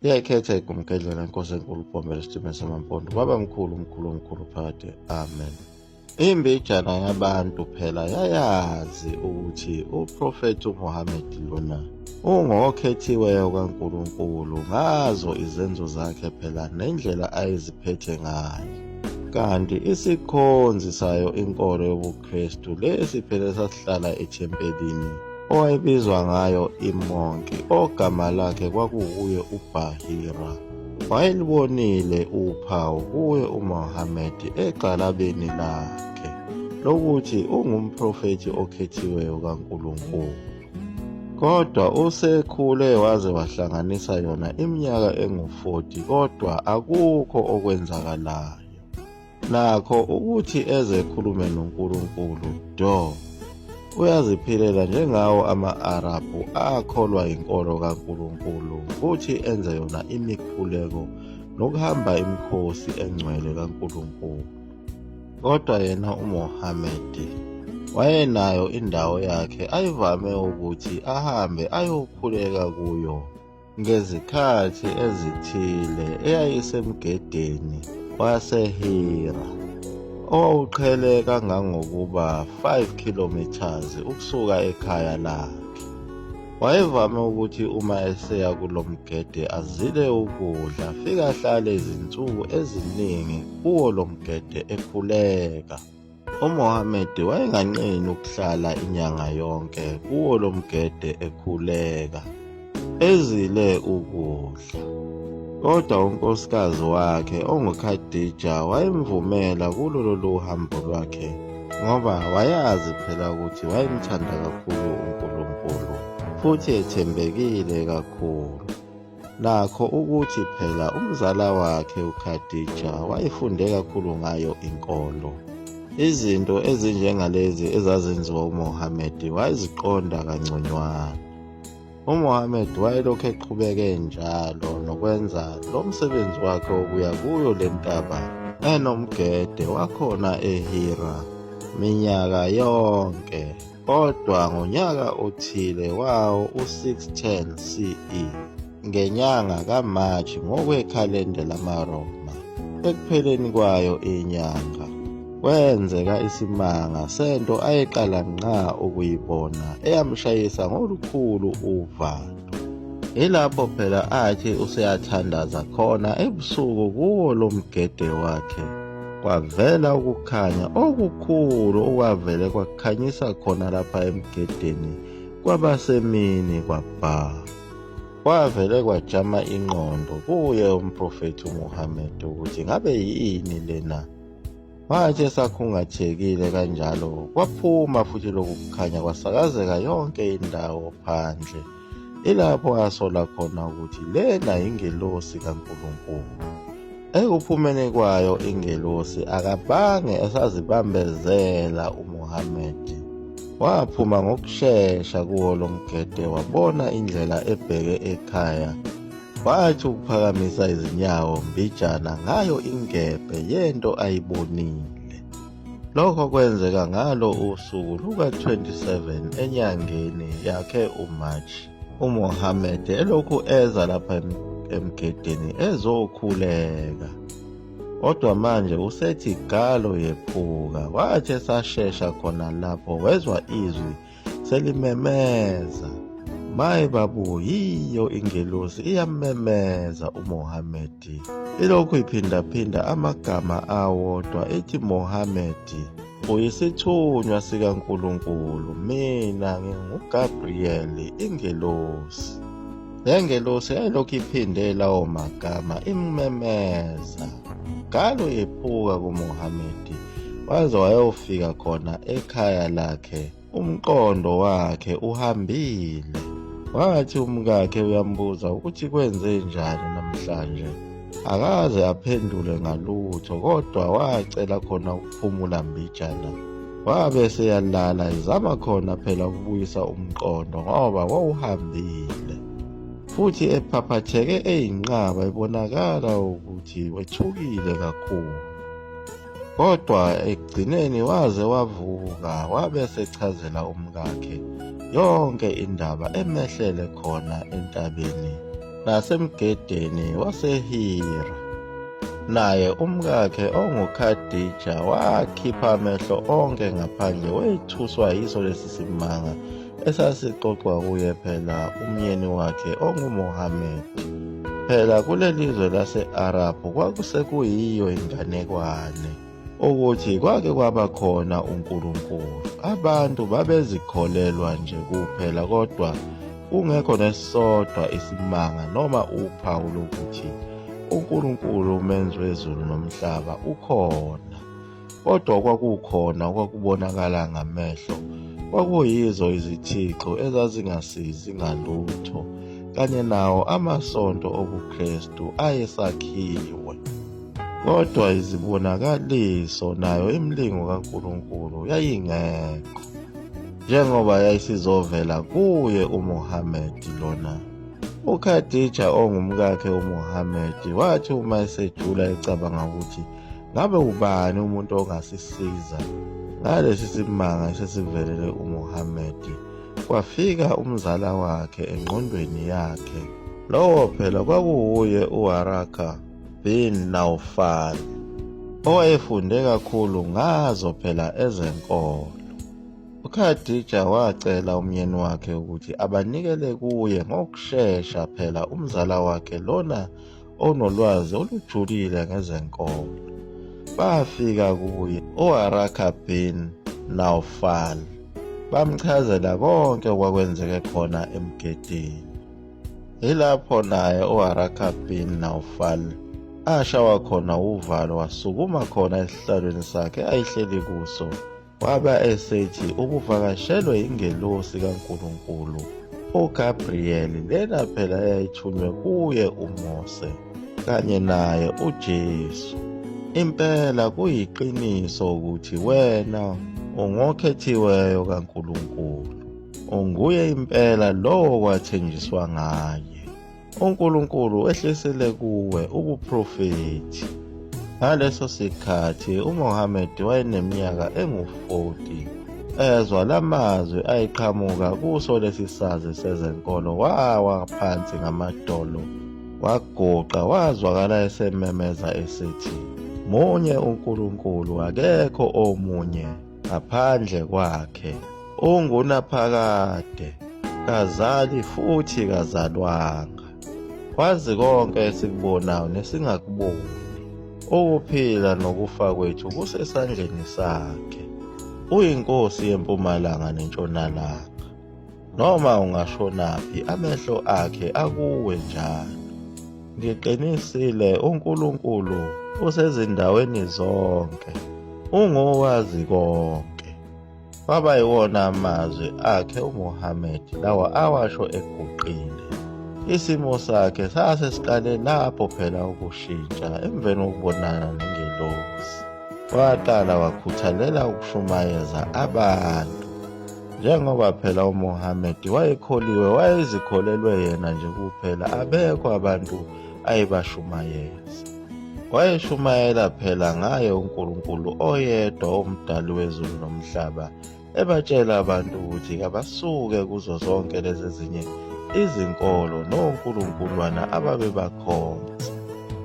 Iyayikhetha igumgedlela inkosi enkulu Bhombela isitimela samampondo. Baba mkhulu mkhulu omkhulu phakade. Amen. Imbijana yabantu phela yayazi ukuthi uProfethi uMuhammad lona ungokhethiweyo kaNkulunkulu ngazo izenzo zakhe phela nendlela ayeziphethe ngayo. Kanti isikhonzi sayo inkolo yobuKristu lesi phela esasihlala ethempelini owayebizwa ngayo imonki ogama lakhe kwakuwuye uBhahira wayelibonile uphawu kuye uMohamedi egxalabeni lakhe lokuthi ungumprofethi okhethiweyo kaNkulunkulu. Kodwa usekhule waze wahlanganisa yona iminyaka engu-40 kodwa akukho okwenzakalayo. Nakho ukuthi eze ekhulume noNkulunkulu do. Uyaziphilela njengawo ama-Arabhu akholwa inkolo kaNkulunkulu futhi enze yona imikhuleko nokuhamba imikhosi engcwele kaNkulunkulu. Kodwa yena uMohamedi wayenayo indawo yakhe ayivame ukuthi ahambe ayokhuleka kuyo ngezikhathi ezithile eyayisemgedeni waseHira owawuqhele kangangokuba 5 kilometers ukusuka ekhaya lakhe. Wayevame ukuthi uma eseya kulo mgede azile ukudla, afike ahlale izinsuku eziningi kuwo lo mgede ekhuleka. UMohamedi wayenganqeni ukuhlala inyanga yonke kuwo lo mgede ekhuleka, ezile ukudla. Kodwa unkosikazi wakhe onguKhadija wayemvumela kulo lolu hambo lwakhe ngoba wayazi phela ukuthi wayemthanda kakhulu uNkulunkulu futhi ethembekile kakhulu. Nakho ukuthi phela umzala wakhe uKhadija wayefunde kakhulu ngayo inkolo. Izinto ezinjengalezi ezazenziwa uMohamedi wayeziqonda kangconywana. UMohammed wayelokhu eqhubeke njalo nokwenza lo msebenzi wakhe wokuya kuyo le ntaba enomgede wakhona eHira minyaka yonke. Kodwa ngonyaka othile wawo u-610 CE, ngenyanga kaMarch ngokwekhalenda lamaRoma, ekupheleni kwayo inyanga, Kwenzeka isimanga sento ayeqala ngqa ukuyibona eyamshayisa ngolukhulu uvalo. Yilapho phela athi useyathandaza khona ebusuku kuwo lo mgede wakhe kwavela ukukhanya okukhulu okwavele kwakhanyisa khona lapha emgedeni kwabasemini kwabha. Kwavele kwajama ingqondo kuye umprofethi uMuhammad ukuthi ngabe yini lena. Wathi esakhungathekile kanjalo kwaphuma futhi lokhu kukhanya kwasakazeka yonke indawo phandle. Ilapho asola khona ukuthi lena yingelosi kaNkulunkulu. Ekuphumeni kwayo ingelosi akabange esazibambezela uMuhammad. Waphuma ngokushesha kuwo lo mgede wabona indlela ebheke ekhaya Wathi ukuphakamisa izinyawo mbijana ngayo ingebhe yento ayibonile. Lokho kwenzeka ngalo usuku luka-27 enyangeni yakhe uMarch. UMohammed elokhu eza lapha emgedeni ezokhuleka. Kodwa manje usethi galo yephuka. Wathi esashesha khona lapho wezwa izwi selimemeza maye babu yiyo ingelosi iyammemeza uMohamedi ilokhu iphindaphinda amagama awodwa ethi Mohamedi uyisithunywa sikaNkulunkulu mina nginguGabriyeli ingelosi le ngelosi yayilokhu iphinde lawo magama immemeza galo yephuka kuMohamedi waze wayofika khona ekhaya lakhe Umqondo wakhe uhambile. Wathi umkakhe uyambuza ukuthi kwenze njani namhlanje. Akaze aphendule ngalutho kodwa wacela khona ukuphumula mbijana. Wabe eseyalala ezama khona phela ukubuyisa umqondo ngoba wawuhambile. Futhi ephaphatheke eyinqaba ebonakala ukuthi wethukile kakhulu. Kodwa ekugcineni waze wavuka wabe esechazela umkakhe yonke indaba emehlele khona entabeni nasemgedeni waseHira. Naye umkakhe onguKhadija wakhipha amehlo onke ngaphandle wethuswa yiso lesi simanga esasixoxwa kuye phela umyeni wakhe onguMohammed. Phela kuleli zwe lase-Arabhu kwakusekuyiyo inganekwane ukuthi kwake kwaba khona uNkulunkulu. Abantu babezikholelwa nje kuphela kodwa kungekho nesisodwa isimanga noma uphawu lokuthi uNkulunkulu umenzi wezulu nomhlaba ukhona. Kodwa kwakukhona okwakubonakala ngamehlo, kwakuyizo izithixo ezazingasizi ngalutho, kanye nawo amasonto obuKristu ayesakhiwe. Kodwa izibonakaliso nayo imilingo kaNkulunkulu yayingekho, njengoba yayisizovela kuye uMuhammad lona. UKhadija ongumkakhe uMuhammad wathi uma esejula ecabanga ukuthi Ngabe ubani umuntu ongasisiza ngalesi simanga esesivelele uMuhammad? Kwafika umzala wakhe engqondweni yakhe. Lowo phela kwakuwuye uWaraka bin Nawfal owayefunde kakhulu ngazo phela ezenkolo. UKhadija wacela umyeni wakhe ukuthi abanikele kuye ngokushesha phela umzala wakhe lona onolwazi olujulile ngezenkolo. Bafika kuye uWaraka bin Nawfal bamchazela konke okwakwenzeke khona emgedeni. Yilapho naye uWaraka bin Nawfal ashawa khona uvalo wasukuma khona esihlalweni sakhe ayihleli kuso Wabe esethi ubuvakashelwe yingelosi kaNkulunkulu uGabriyeli, lena phela eyayithunywe kuye uMose kanye naye uJesu. Impela kuyiqiniso ukuthi wena ungokhethiweyo kaNkulunkulu, unguye impela lowo kwathenjiswa ngaye. UNkulunkulu wehlisele kuwe ubuprofethi. Ngaleso sikhathi uMohammed wayeneminyaka engu-40. Ezwa la mazwi ayeqhamuka kuso lesi sazi sezenkolo wawa phansi ngamadolo waguqa wazwakala esememeza esithi munye uNkulunkulu akekho omunye ngaphandle kwakhe ungunaphakade kazali futhi kazalwanga wazi konke esikubonayo nesingakuboni ukuphila nokufa kwethu kusesandleni sakhe uyinkosi yempumalanga nentshonalanga Noma ungashonaphi amehlo akhe akuwe njalo. Ngiqinisile uNkulunkulu usezindaweni zonke, ungowazi konke. Kwaba yiwona amazwi akhe uMuhammad lawa awasho eguqile. Isimo sakhe sase siqale lapho phela ukushintsha emveni kokubonana nengelosi. Waqala wakhuthalela ukushumayeza abantu. Njengoba phela uMohamedi wayekholiwe wayezikholelwe yena nje kuphela abekho abantu ayebashumayeza. Wayeshumayela phela ngaye uNkulunkulu oyedwa omdali wezulu nomhlaba ebatshela abantu ukuthi kabasuke kuzo zonke lezi ezinye izinkolo nonkulunkulwana ababebakhonza.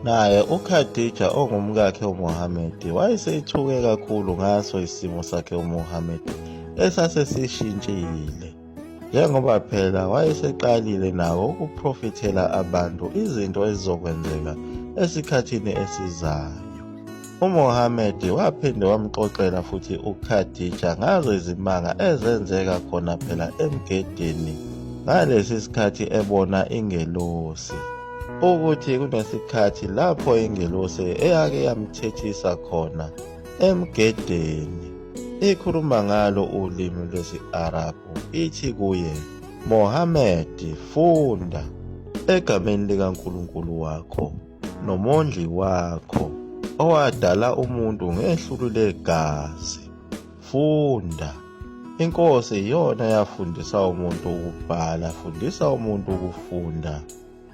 Naye uKhadija ongumkakhe uMohamedi wayesethuke kakhulu ngaso isimo sakhe uMohamedi esasesishintshile njengoba phela wayeseqalile nawo ukuprofithela abantu izinto ezizokwenzeka esikhathini esizayo. UMohamedi waphinde wamxoxela futhi uKhadija ngazo izimanga ezenzeka khona phela emgedeni ngalesi sikhathi ebona ingelosi ukuthi kunesikhathi lapho ingelosi eyake yamthethisa khona emgedeni ikhuluma ngalo ulimi lwesi-Arabhu ithi kuye Mohammed funda egameni likaNkulunkulu wakho nomondli wakho owadala umuntu ngehlulu legazi funda inkosi iyona yafundisa umuntu ukubhala fundisa umuntu ukufunda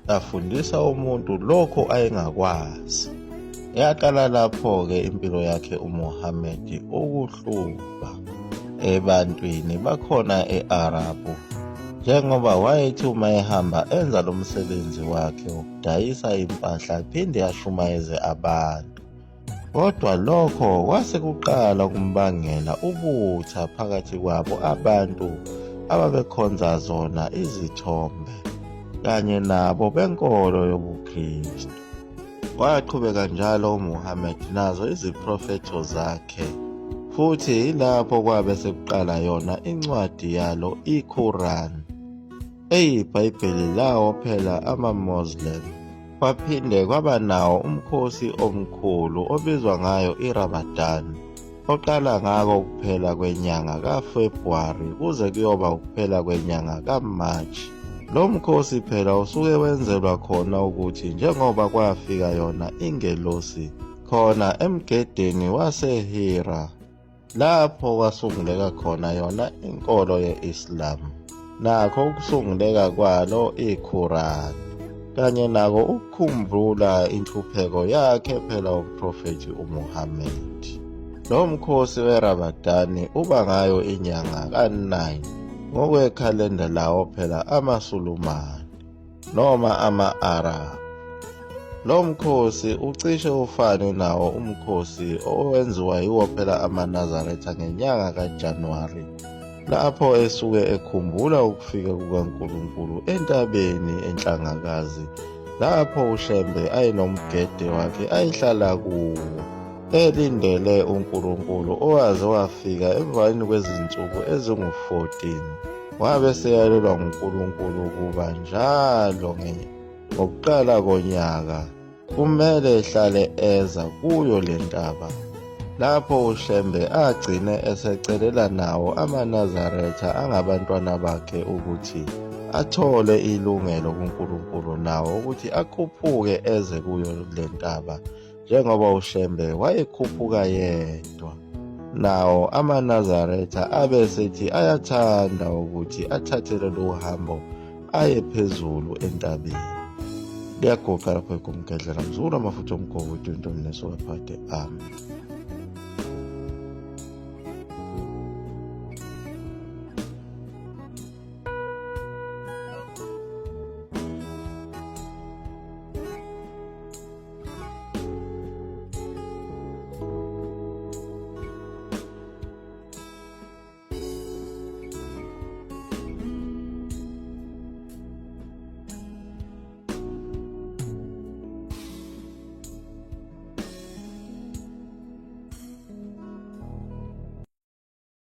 afundisa umuntu lokho ayengakwazi. Yaqala lapho-ke impilo yakhe uMuhammad ukuhluba ebantwini bakhona e-Arabhu. Njengoba wayethi uma ehamba enza lo msebenzi wakhe wokudayisa impahla aphinde ashumayeze abantu. Kodwa lokho kwase kuqala ukumbangela ubutha phakathi kwabo abantu ababekhonza zona izithombe kanye nabo benkolo yobuKristu. Waqhubeka njalo uMuhammad nazo iziprofetho zakhe futhi yilapho kwabe sekuqala yona incwadi yalo iQuran eyiBhayibheli lawo phela ama-Muslim. Kwaphinde kwaba nawo umkhosi omkhulu obizwa ngayo iRamadan oqala ngako ukuphela kwenyanga kaFebruwari kuze kuyoba ukuphela kwenyanga kaMarch. Lo mkhosi phela usuke wenzelwa khona ukuthi njengoba kwafika yona ingelosi khona emgedeni waseHira lapho kwasunguleka khona yona inkolo ye-Islam nakho ukusunguleka kwalo iQuran kanye nako ukukhumbula inhlupheko yakhe phela umprofethi uMuhammad. Lo mkhosi weRamadani uba ngayo inyanga ka-9 ngokwekhalenda lawo phela amaSulumane noma ama-Arab. Lo mkhosi ucishe ufane nawo umkhosi owenziwa yiwo phela amaNazaretha ngenyanga kaJanuwari lapho esuke ekhumbula ukufika kukaNkulunkulu entabeni enhlangakazi lapho uShembe ayenomgede wakhe ayehlala kuwo elindele uNkulunkulu owaze wafika emvani kwezinsuku ezingu-14 wabe seyalelwa nguNkulunkulu ukuba njalo ngokuqala konyaka kumele ehlale eza kuyo le ntaba lapho uShembe agcine esecelela nawo amaNazaretha angabantwana bakhe ukuthi athole ilungelo kuNkulunkulu nawo ukuthi akhuphuke eze kuyo le ntaba njengoba uShembe wayekhuphuka yedwa. Nawo amaNazaretha abe sethi ayathanda ukuthi athathe lolu hambo aye phezulu entabeni. Liyaguqa lapho igumgedlela mzukulu amafutha omgobo uTwinto mneso kaphade. Amen.